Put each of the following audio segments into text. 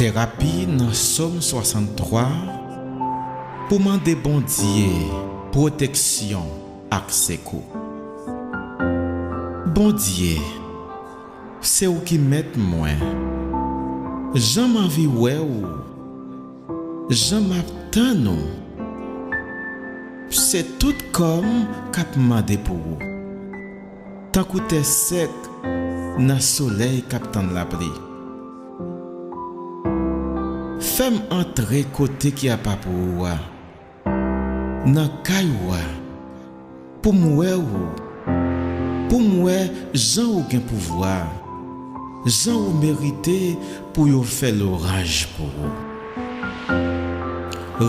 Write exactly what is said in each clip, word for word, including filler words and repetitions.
Terapi nan Sòm swasanntwa pou mande Bondye pwoteksyon ak sekou. Bondye, se ou ki mèt mwen. Jan m anvi wè ou, jan m ap tann ou, se tout kò m k ap mande pou ou. Tankou tè sèk nan solèy k ap tann lapli. Fè m antre kote ki apa pou ou a, nan kay ou a, pou m wè ou, pou m wè jan ou gen pouvwa, jan ou merite pou yo fè lwanj pou ou.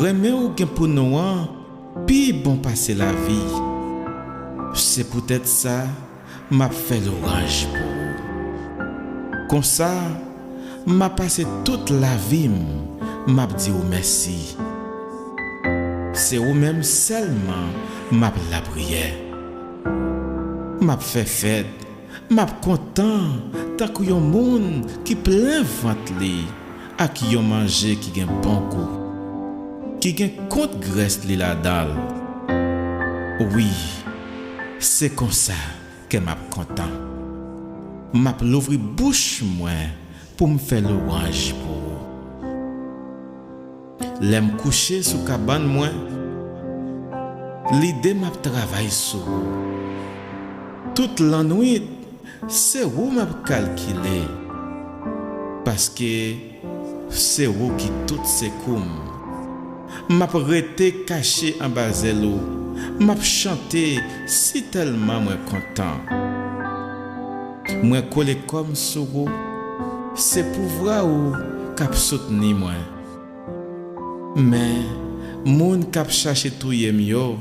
Renmen ou gen pou nou an pi bon pase lavi. Se poutèt sa, m ap fè lwanj pou ou. Konsa, m ap pase tout lavi m, m ap di ou mèsi. Se ou menm sèlman m ap lapriyè. M ap fè fèt, m ap kontan tankou yon moun ki plen vant li ak yon manje ki gen bon gou, ki gen kont grès li ladan l. Wi, se konsa kè m ap kontan. M ap louvri bouch mwen pou m fè lwanj pou ou. Lè m kouche sou kabann mwen, lide m ap travay sou ou. Tout lannwit, se ou m ap kalkile, paske se ou ki tout sekou m. M ap rete kache anba zèl ou, m ap chante sitèlman mwen kontan. Mwen kole kò m sou ou, se pouvwa ou k ap soutni mwen. Men, moun k ap chache touye m yo,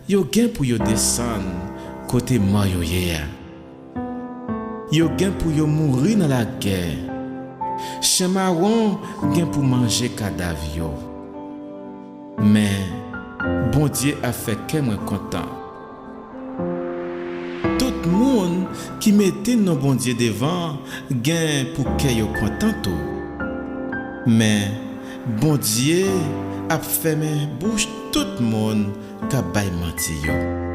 yo gen pou yo desann kote mò yo ye a. Yo gen pou yo mouri nan lagè. Chen mawon gen pou manje kadav yo. Men, Bondye ap fè kè mwen kontan. Tout moun ki mete non Bondye devan gen pou kè yo kontan tou. Men, Bondye ap fèmen bouch tout moun k ap bay manti yo.